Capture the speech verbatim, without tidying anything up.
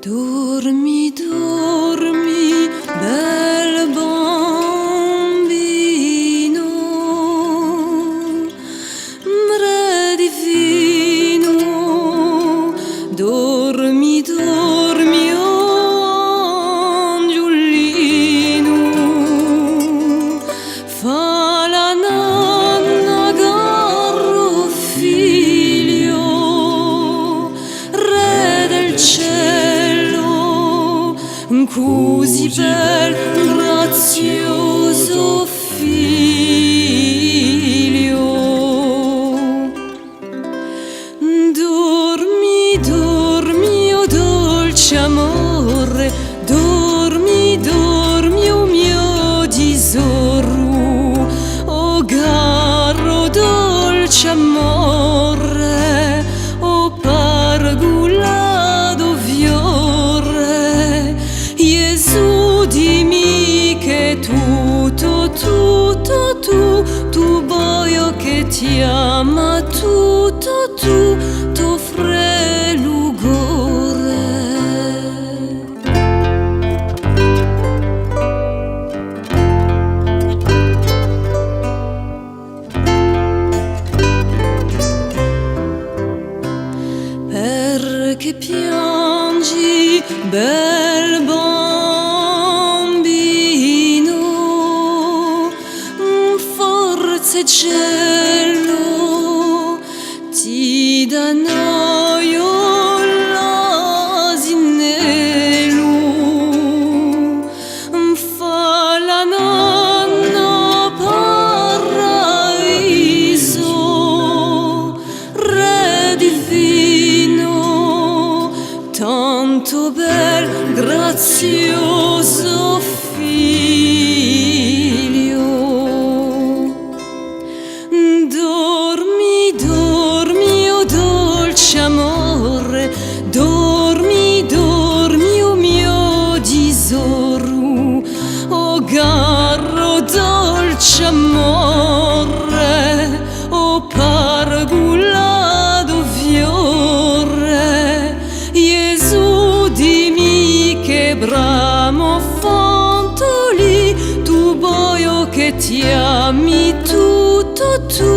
Dormi, dormi, bel bambinu, Re divinu, dormi, dormi, o anghjulinu, fà la nanna, caru figliu, Re del celu, cusì bel, graziosu figliu. Dormi, dormi, o dolce amore, dormi, dormi, o mio tisoru, o caru dolce amore, o pargulatu fiore, Ghjesù, dimmi chì tù, tù, tù, tù, tù, tù boia chì ti ama, tù, tù, tù, tù frelu core. Perchè piangi, bel bambinu, forza Ghjesù, ti dà noi l'asinellu, fà la nanna paradisu, Re divinu, tantu bel, graziosu figliu. Dormi, dormi, o dolce amore, dormi, dormi, o mio tisoru, o caru dolce amore, o pargulatu fiore, Ghjesù, dimmi chì bramu fantulì, tù boia chì ti ami, tù, tù, tù,